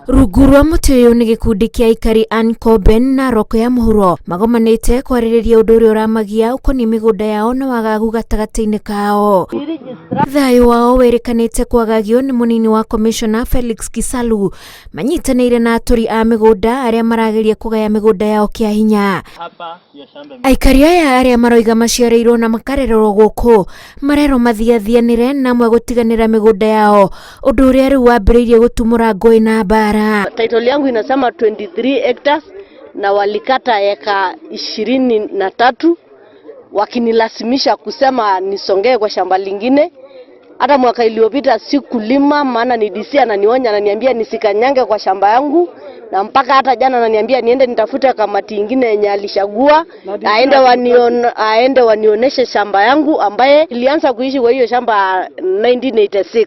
Rungu rwa mũtĩ ũyũ nĩ gĩkundi kĩa aikari a Nkoben na Narok ya mũhuro magomanĩte kwarĩrĩria ũndũ ũrĩa ũramagia ũkoniĩ mĩgũnda yao na wagagu gatagatĩ-inĩ kao. Thayũ wao wĩrĩkanĩte kwagagio nĩ mũnini wa commissioner Felix Kisalu manyitanĩire na atũri a mĩgũnda arĩa marageria kũgaya mĩgũnda yao kĩa hinya. Aikari aya arĩa maroiga maciarĩirwo na makarererwo gũkũ marerwo mathiathianĩre na amwe gũtiganĩra mĩgũnda yao, ũndũ ũrĩa rĩu wambĩrĩirie gũtumũra ngũĩ na mbara. Title yangu inasema 23 hectares na walikata eka 23 wakinilazimisha kusema nisongee kwa shamba lingine. Hata mwaka iliyopita sikulima, maana ni DC ananionya, ananiambia nisikanyange kwa shamba yangu, na mpaka hata jana ananiambia niende nitafute kamati ingine yenye alishagua aende wanioneshe shamba yangu, ambaye ilianza kuishi kwa hiyo shamba 1986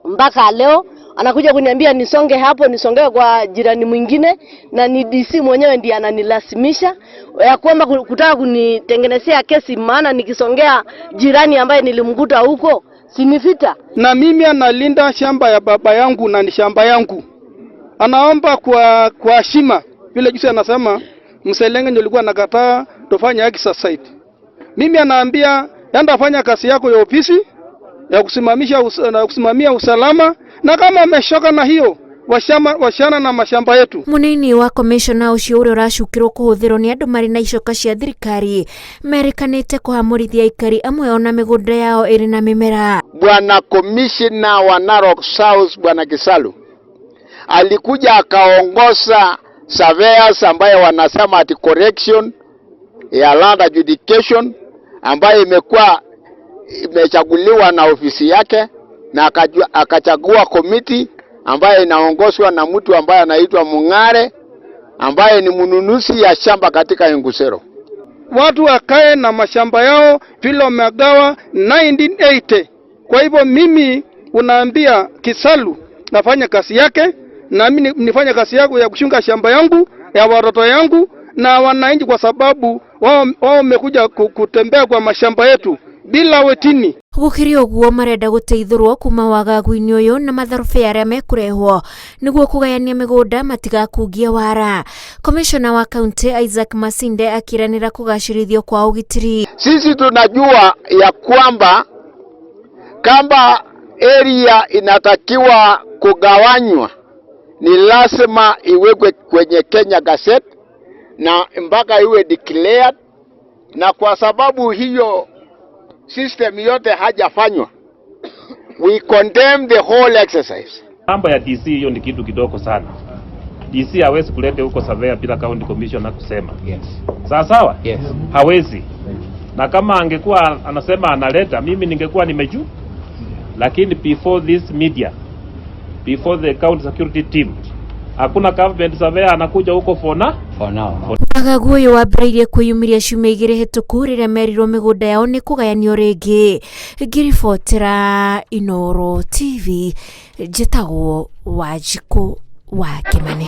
mpaka leo anakuja kuniambia nisonge hapo, nisongee kwa jirani mwingine, na ni DC mwenyewe ndiye ananilazimisha ya kwamba kutaka kunitengenezea kesi, maana nikisongea jirani ambaye nilimkuta huko si ni vita. Na mimi analinda shamba ya baba yangu na ni shamba yangu. Anaomba kwa heshima, vile juzi anasema Mselenge ndio alikuwa anakataa tufanye exercise. Mimi anaambia enda fanya kazi yako ya ofisi ya kusimamisha na kusimamia usalama, na kama ameshoka na hiyo washana na mashamba yetu. Munini wa commissioner ũcio ũrĩa ũracukĩrwo kũhũthĩrwo nĩ andũ marĩ na icoka cia thirikari merĩkanĩte kũhamũrithia aikari amwe ona mĩgũnda yao ĩrĩ na mĩmera. Bwana Commissioner wa Narok South Bwana Kisalu alikuja akaongoza surveyors ambaye wanasema ati correction ya land adjudication ambayo imekuwa imechaguliwa na ofisi yake, na akachagua committee ambayo inaongozwa na mtu ambaye anaitwa Mung'are ambaye ni mnunuzi ya shamba katika Ingusero. Watu wakae na mashamba yao vile wamegawa 1980. Kwa hivyo mimi unaambia Kisalu nafanya kazi yake na mimi nifanye kazi yangu ya kuchunga shamba yangu ya watoto yangu na wananchi, kwa sababu wao wamekuja kutembea kwa mashamba yetu bila wetini. Gũkĩrĩ ũguo marenda gũteithũrwo kuma wagagu-inĩ ũyũ na matharũbĩa arĩa mekũrehwo nĩguo kũgayania mĩgũnda matigakungie wara. Komishona wa kaunti Isaac Masinde akĩranĩra kũgacĩrithio kwa ũgitĩri. Sisi tunajua ya kwamba kama area inatakiwa kugawanywa ni lazima iwekwe kwenye Kenya Gazette na mpaka iwe declared, na kwa sababu hiyo system yote hajafanywa, we condemn the whole exercise. Mambo ya DC hiyo ni kitu kidogo sana. DC hawezi kuleta huko surveyor bila county commissioner kusema. Sawa sawa? Yes. Hawezi. Na kama angekuwa anasema analeta, mimi ningekuwa nimejua. Lakini before this media, before the county security team, hakuna government surveyor anakuja huko for now. For now. Wagagu ũyũ wambĩrĩirie kwĩyumĩria ciumia 2 hĩtũku rĩrĩa merirwo mĩgũnda yao nĩ kũgayanio rĩngĩ. Ngĩribotera Inooro TV, njĩtagwo Wanjikũ wa Kĩmani.